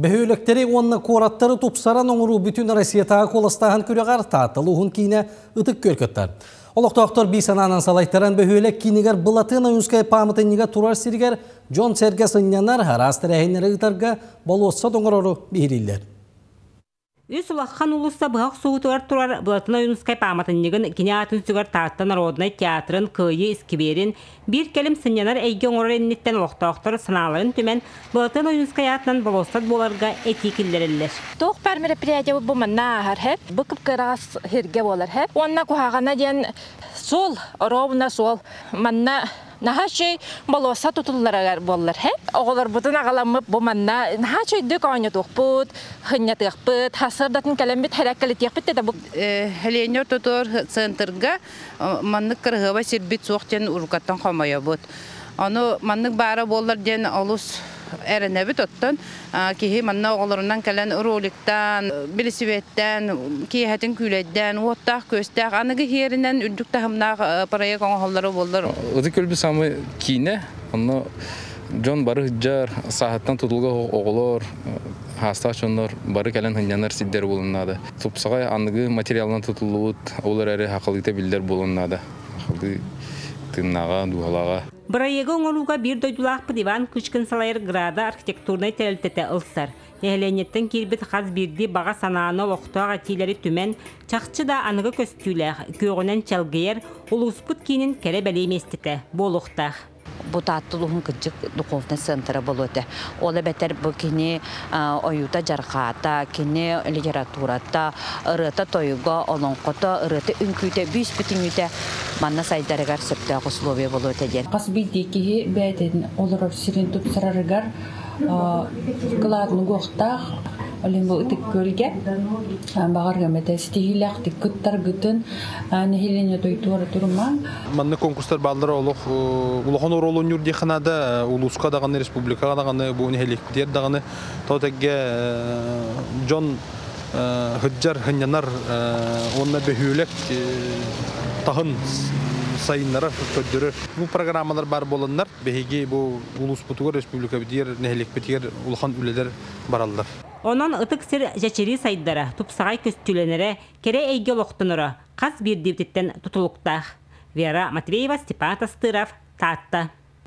Бөһүөлэктэри уонна куораттары тупсаран оҥоруу бүтүн Россиятааҕы куоластааһын күрэҕэр Таатта улууһун киинэ Ытык Күөл кыттар. Олохтоохтор бии санаанан салайтаран бөһүөлэк киинигэр Былатыан Ойуунскай пааматынньыга турар сиригэр дьон-сэргэ сынньанар, араас тэрээһиннэри ыытарга болуоссат оҥорору биһирииллэр. Үс улахан уулусса быһа охсуһуутугар турар Былатыан Ойуунускай пааматынньыгын кини аатын сүгэр Таатта народнай театрын Кыайыы искибиэрин биир кэлим сынньанар эйгэ оҥорор инниттэн олохтоохтор санааларын түмэн Былатыан Ойуунускай аатынан болуоссат буоларга этии киллэрэллэр. Туох баар мероприятие бу манна ааһар хэп, бу кып-кыараҕас сиргэ буолар хэп. Уонна куһаҕана диэн суол, оруобуна суол. Манна наһаа үчүгэй болуоссат тутулларыгар буоллар һэ. Оҕолорбутун аҕаламмыт бу манна наһаа үчүгэйдик оонньотуохпут, сынньатыахпыт, сарсыардатын кэлэммит хэрээккэлэтиэхпит да бу. Леня ортотугар центрга маннык кыраһыаба сирбит суох диэн уруккаттан хомойобут. Ону маннык баара буоллар диэн олус эрэнэбит оттон киһи манна оҕолорунан кэлэн роликтаан, билисибиэттээн, киэһэтин күүлэйдээн, уоттаах-күөстээх аныгы иһиэринэн үрдүк таһымнаах проект оҥоһоллоро буоллар. Ытык Көлбүт самый киинэ, онно дьон бары сылдьар, сааһыттан тутулуга оҕолор, хаастаах дьоннор бары кэлэн сынньанар сирдэр буолун наада. Тупсаҕай аныгы материалынан тутуллубут, ол эрээри хахалыыта биллэр буолун наада. Хахалыы тыыннааҕа, дууһалааҕа. Бырайыагы оҥорууга биир дойдулаахпыт Иван Кычкин салайар Града архитектурнай тэрилтэтэ ылсар. Нэһилиэнньэттэн киирбит хас биирдии баҕа санааны олохтоох этиилэри түмэн, чахчы да аныгы көстүүлээх, күөҕүнэн чэлгийэр улууспут киинин кэрэ-бэлиэ миэстэтэ буолуохтаах. Бу Таатта улууһун кырдьык духовнай центра буолуо этэ. Ол эбэтэр бу кини ойуута-дьарҕаата, кини литературата, ырыата-тойуга, олоҥхото, ырыата-үҥкүүтэ бүүс-бүтүннүүтэ манна сайдарыгар сөптөөх условия буолуо этэ диэн. Хас биирдии киһи бэйэтин олорор сирин тупсарарыгар кылаатын угуохтаах. Олен бу Ытык Күөлгэ баҕар эмэтэ ситиһиилээхтик кыттаргытын нэһилиэнньэ тойтуора турумаҥ. Маннык конкурстар бааллара олох улахан оруолу оонньуур диэххэ наада. Улууска даҕаны, республикаҕа даҕаны, бу нэһилиэкпитигэр даҕаны то тэгэ дьон сылдьар, сынньанар уонна бөһүөлэк таһын сайыннарар, көрдөрөр. Бу программалар баар буоланнар, биһиги бу улууспутугар, республикабытыгар, нэһилиэкпитигэр улахан үлэлэр бараллар. Онон ытык сир чэчирии сайдара, тупсаҕай көстүүлэнэрэ, кэрэ эйгэ олохтоноро хас биирдиибититтэн тутулуктаах. Вера Матвеева, Степан Тастыров, Таатта.